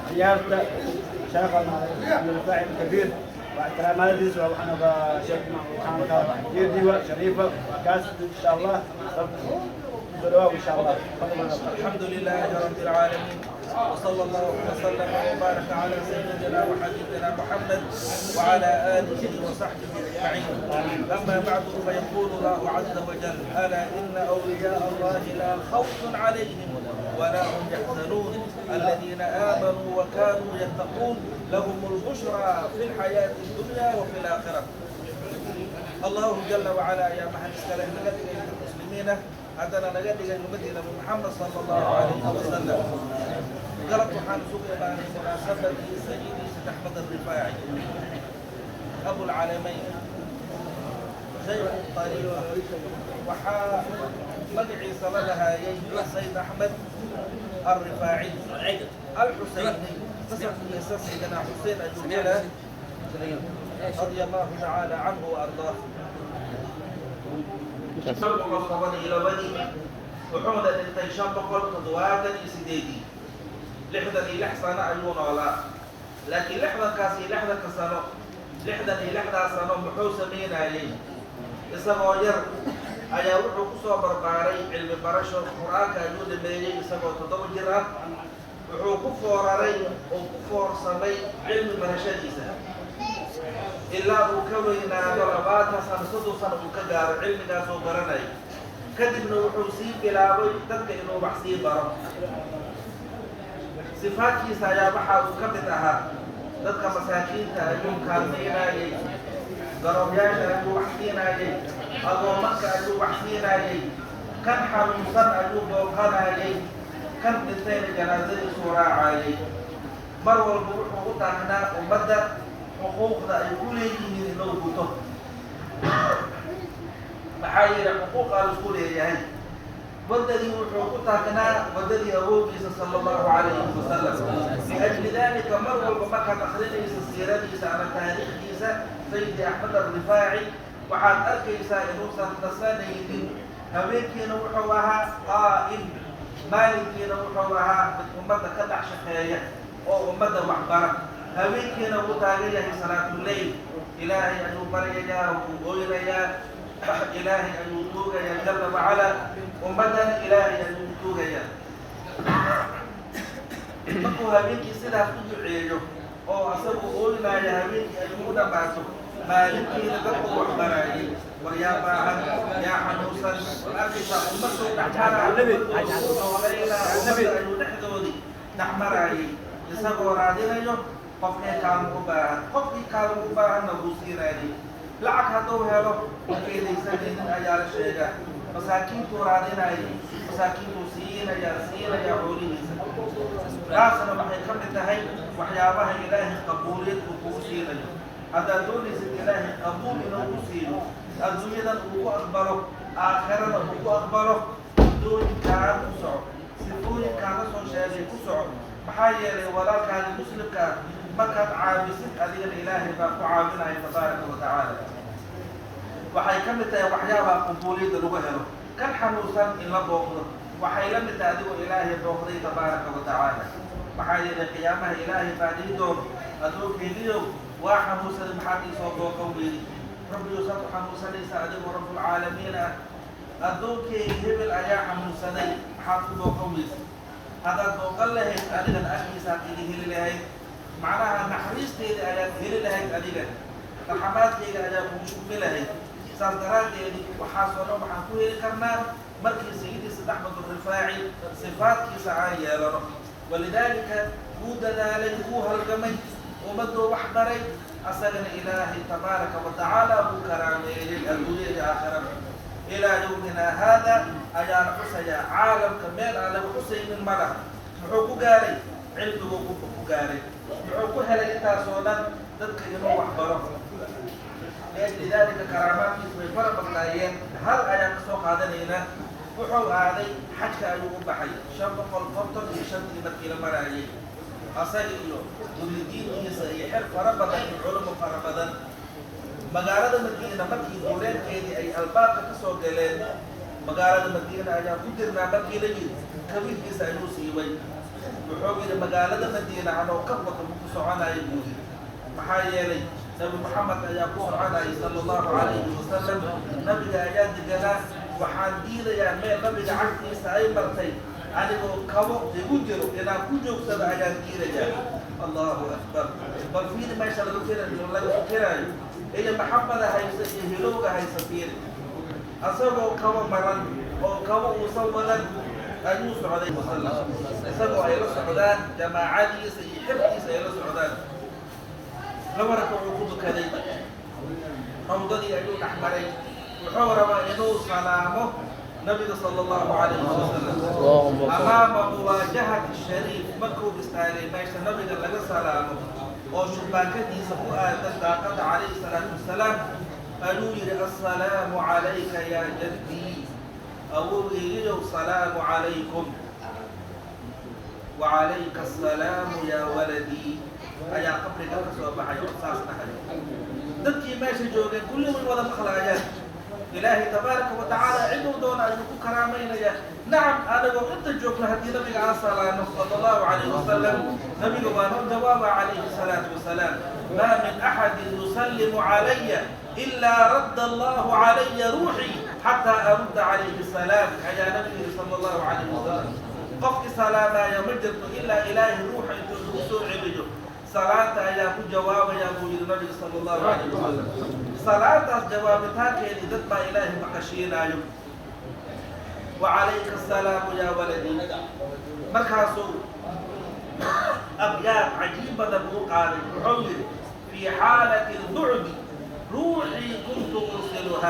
Ciyaarta sheekha Rifaaci Kabiir waa karaamadiisa. Waxaan sheekh waxaan shariifa waa kaas, insha Allah, soo insha Allah. الحمد لله رب العالمين، وصلى الله وسلم وبارك على سيدنا وحبيبنا محمد وعلى آله وصحبه أجمعين. أما بعد، فيقول الله عز وجل: ألا إن أولياء الله لا خوف عليهم ولا هم يحزنون الذين آمنوا وكانوا يتقون لهم البشرى في الحياة الدنيا وفي الآخرة. الله جل وعلا ayaa mahad iska leh, naga dhigay muslimiina, haddana naga dhigay ummadii Nabi Maxamed sala Allahu calayhi wasalam. Galab waxaan isugu imaanay munaasabadii Sayidi Sayd Axmed Alrifaaci, Abulcalamayn, shaykhu tariiqa. Waxaa magaciisa la lahaayay Sayd Axmed Alrifaaci Alxuseyni. Nasabkiisa Sayidina Xuseen ayuu gelaa, radia Allahu tacaala canhu wa ardaah. 512-dii, wuxuuna dhintay 578-dii. 66 sano ayuu noolaa. Laakiin lixdankaas iyo lixdanka sano, 66-daas sano muxuu samaynayey? Isagoo yar ayaa wuxuu ku soo barbaaray cilmi barasho. Qur-aanka ayuu dhameeyey isagoo 7 jir ah. Wuxuu ku fooraray oo ku foorsamay cilmi barashadiisa ilaa uu ka weynaado 20 sano, 30 sano uu ka gaaro, cilmigaasoo baranayo. Kadibna wuxuu sii bilaabay dadka inuu wax sii baro. Sifaadkiisa ayaa waxa uu ka mid ahaa dadka masaakiinta ayuu kaalmaynayey, garoobyaasha ayuu wax siinayey, addoomanka ayuu wax siinayey, kan xanuunsan ayuu booqanayey, kan dhintayna janaasadiisuu raacayey. Mar walba wuxuu u taagnaa ummadda xuquuqda ay ku leeyihiin inuu guto. Maxaa yeelay, xuquuqaa laisku leeyahay. Waddadii wuxuu ku taagnaa waddadii awowgiisa sala Allahu calayhi wasalam. Liajli dalika, mar walba markaad akrinaysa siiradiisa ama taariikhdiisa Sayidi Axmed Alrifaaci, waxaad arkaysaa inuusan nasanaynin. Habeenkiina wuxuu ahaa qaa'im, maalinkiina wuxuu ahaa mid ummadda ka dhex shaqeeya oo ummadda waxbara. Habeenkiina wuu taagan yahay salaatuleyl, Ilaahay ayuu baryayaa, wuu ooynayaa, Ilaahay ayuu tuugayaa jalla wacalaa, ummaddan Ilaahay ayuu tuugayaa. Markuu habeenkii sidaas u duceeyo oo asagu ooynaayo, habeenkii ayuu u dhammaato, maalintiina dadku waxbaraayay. War yaa baahan, yaa xanuunsan? War arkaysaa ummaduu dhexmaraa, noolaynaa, ummadda ayuu dhexdoodii dhex maraayay, isagoo raadinayo qofkii kaalmo u baahan. Qofkii kaalmo u baahanna wuu siinaayay. Lacag hadduu helo ma keedaysanaynin ayaa la sheegaa. Masaakiintuu raadinayay, masaakiintuu siinayaa, siinayaa xoolihiisa. Taasna waxay ka mid tahay waxyaabaha Ilaahay qabuuliyad uu kugu siinayo. Haddaad doonaysid Ilaahay qabuul inuu ku siiyo, adduunyadan uu ku aqbalo, aakhirada uu ku aqbalo, waddooyinkaan ku soco, sifooyinkaan la soo sheegay ku soco. Maxaa yeelay, walaalkaadi muslimka ah markaad caawisid, adigana Ilaahay baa ku caawinaya tabaaraka wa tacaala. Waxay ka mid tahay waxyaabaha qubuuliyadda lagu helo kan xanuunsan in la booqdo. Waxay la mid tahay adigoo Ilaahay booqday tabaaraka wa tacaala. Maxaa yeelay, qiyaamaha Ilaahay baa dhihi doono: "Addoonkeygiyow, waa xanuunsaday, maxaad iisoo booqan weydi?" "Rabbiyow, saad u xanuunsanaysaa adigoo rabbulcaalamiin ah?" "Addoonkeygi hebel ayaa xanuunsaday, maxaad u booqan weysay? Haddaad booqan lahayd, adigana agtiisaad iga heli lahayd, macnaha naxariisteeda ayaad heli lahayd, adiga raxamaadkayga ayaa kugu shubmi lahayd." Saas daraaddeedi, waxaasoo dhan waxaan ku heli karnaa markii Sayidi Sayd Axmed Alrifaaci sifaadkiisa aan yeelano. Walidaalika, wuu dadaalay, wuu halgamay, ummadduu wax baray, asagana Ilaahay tabaaraka wa tacaala buu karaameeyey adduunya iyo aakhirada. Ilaa yowmina haada ayaana xusayaa. Caalamka meel aan laga xusaynin ma laha. Muxuu ku gaaray? Cilmiguu ku gaaray. Muxuu ku helay intaasoo dhan? Dadka inuu wax baro. Liajli dalika, karaamaadkiisu way fara badnaayeen. Hal ayaan kasoo qaadanaynaa. Wuxuu aaday xajka ayuu u baxay 555-tii markii la maraayay, asaga iyo muridiintiisa iyo xer fara badan iyo culamo fara badan. Magaalada Madiina markii duuleedkeedii ay albaabka ka soo galeen, magaalada Madiina ayaa ku jirnaa markii la yidhi, Kabihiisa ayuu siibay. Wuxuu yidhi, magaalada Madiina anoo ka wato ku soconaya buu yidhi, maxaa yeelay Nabi Maxamed ayaa ku soconayay sala Allahu calayhi wasalam, nabiga ayaa deganaa. Waxaan diidayaa meel nabiga cagtiisa ay martay anigoo kabo igu jiro inaan ku joogsado ayaan diidayaa. Allahu akbar! Bal fiiri meesha laga fira laga fikiraayo iyo maxabada haysa iyo hilowga haysa. Fiiri, asagoo kabo maran oo kabo uusan wadan ayuu socday wasalam, isagoo ay la socdaan jamaacadiisa iyo xirkiisa ay la socdaan. Laba raka uu ku dukaday, rawdadii ayuu dhex maray. Wuxuu rabaa inuu salaamo nabiga sala Allahu calayhi wasalam. Amaama muwaajahati shariif markuu istaagay meesha nabiga laga salaamo oo shubaakadiisa ku aadan daaqada calayhi salaatu wasalaam, ayuu yidhi: "Assalaamu calayka yaa jaddii, awowgeygiyow, salaamu calaykum." "Wacalayka assalaamu yaa waladii" ayaa qabriga ka soo baxay oo saas dhahay. Dadkii meesha joogeen kulli way wada maqlaayaan. Ilaahay tabaaraka wa tacaala ciduu doona ayuu ku karaamaynayaa. Nacam, anagoo inta joogno haddii nabiga aan salaano sala Allahu calayhi wasalam, nabiga waa noo jawaaba calayhi salaatu wasalaam. "Maa min axadin yusallimu calaya ilaa radda Allahu calaya ruuxii xataa arudda calayhi salaam" ayaa nabigu yidhi sala Allahu calayhi wasalam. Qofki salaamaya ma jirto ilaa Ilaahay ruuxa intuu lagu soo celiyo salaanta ayaa ku jawaabaya buu yidhi nabiga sala Allahu calayhi wasalam. Salaantaas jawaabitaankeedii dad baa Ilaahay maqashiinaayo. "Wacalayka asalaamu yaa waladii." Markaasuu abyaad cajiib badan uu qaaday. Wuxuu yidhi: "Fii xaalati albucdi ruuxii kuntu ursiluhaa."